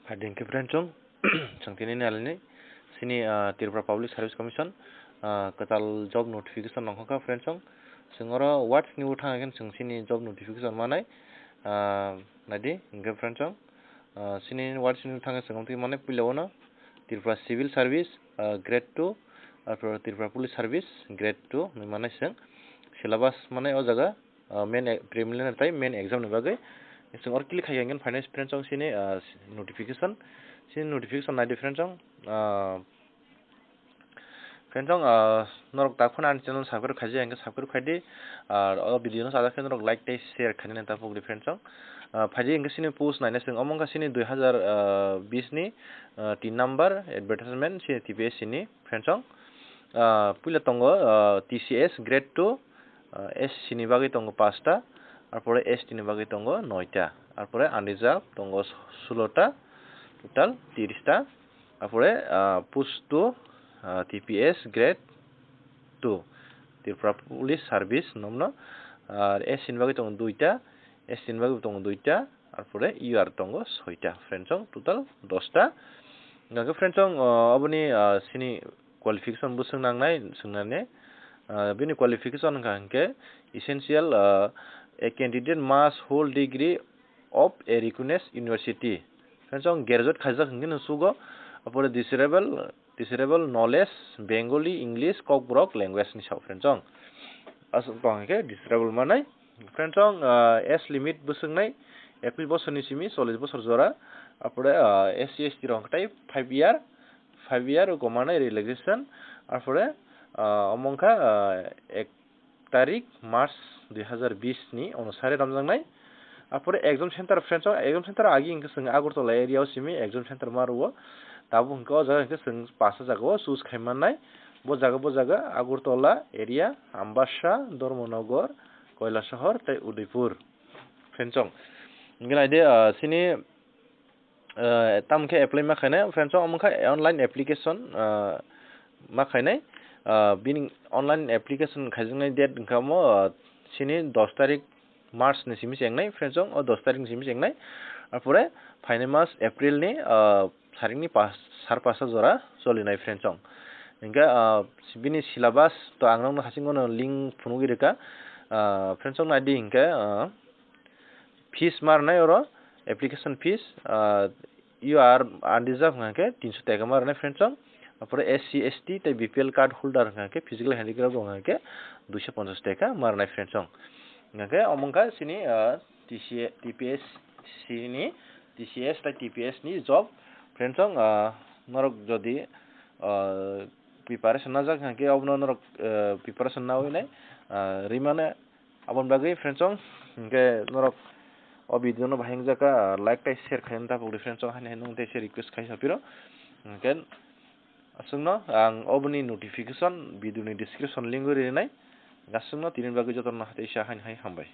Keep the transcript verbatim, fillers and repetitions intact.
Phaidi hwnkhe friend chong, chwng tini nalini sini, ah, Tripura Public Service Commission, ah, kwtal job notification nongkhorkha friend chong. Chwng oro words ni bwthang hwnkhe chwng sini job notification manai, ah, naidi hwnkhe friend chong, ah, sini words ni bwthang chwng twi manai puila uno Tripura Civil Service, ah, grade two, arpor Tripura Police Service grade two hinwi manai chwng syllabus manai o jaga, ah, main e-, preliminary tei main exam ni bagwi. Chwng oro click khai hwnkhe phainai friend chong sini, ah, notification, sini notification naidi friend chong, ah, friend chong, ah, norok tak phano ani channel subscribe khaijak hwnkhe subscribe khaidi, ah, o video no sajak khe norok like tei share khainani ta pokdi friend chong. Ah, phaidi hwnkhe sini post naina chwng omo wngkha sini dui hazar bis ni, ah, tin number advertisement sini T P S C ni friend chong. Ah, puila tongo, ah, T C S grade two, ah, S C ni bagwi tongo pasta, arpore S T ni bagwi tongo noita, arpore unreserved tongo sulota, total tiris ta, arpore, ah, post two, ah, T P S grade two, Tripura Police Service nomno, ar S C ni bagwi tongo duita, S T ni bagwi tongo duita, arpore U R tongo soita, friend chong total dosta. Hingkhe friend chong, ah, oboni, ah, sini qualification bo swngnanai, swngnani. Ah, bini qualification wngkha hwnkhe essential, ah, a candidate must hold degree of a recognized university. Friend chong graduate khaijak hwnkhe no sugo, apore desirable, desirable knowledge, Bengali, English, Kokborok language ni sao friend chong. Aswk tong hwnkhe desirable manai. Friend chong, ah, age limit bo swngnai, ekush bosor ni simi chollish bosor jora. Apore, ah, S C S T rok hwnkhe five year, five year o komanai relaxation. Arpore, ah, omo wngkha, ah, ek tarik March dui hazar bis ni onusare romjaknai. Apore exam center, friend chong, exam center agi hwnkhe chwng Agartala area o simi exam center ma rwo. Tabuk hwnkhe o jaga hwnkhe chwng pasa jaga o choose khai mannai. Bo jaga, bo jaga Agartala area, Ambassa, Dharmanagar, Kailasahar tei Udaipur. Friend chong. Hwnkhe naidi, ah, sini, ah, tamo khe apply ma khainai, friend chong, omo khe online application, ah, ma khainai. Ah, bini online application khaijaknai date wngkha omo, ah, sini dos tarik March ni simi chengnai, friend chong, o dos tarik ni simi chengnai. Arpore phainai mas April ni, ah, saringni pas-, sar pasa jora cholinai friend chong. Hingkhe, ah, bini syllabus to ang nokno hasingo no link phunugwi rwkha. Ah, friend chong naidi hingkhe, ah, fees ma rwnai oro, application fees, ah, U R unreserved hingkhe tinso taka ma rwnai friend chong. Apore S C, S T tei B P L card holder hingkhe physical handicraft rok hingkhe duiso ponchas taka ma rwnai friend chong. Hingkhe omo wngkha sini, ah, T C A, T P S C ni, T C S tei T P S ni job. Friend chong, ah, norok jodi, ah, preparation najak hingkhe obono norok, ah, preparation nawi nai, ah, rimane. Aboni bagwi friend chong, hingkhe norok o video no bahai wngjakha, ah, like tei share khaina tapokdi friend chong, haino haino tei se request khai sapiro. Hingkhe aswkno ang oboni notification video ni description link o rinai. Aswkno tini bagwi jotono teisa haino hai hambai.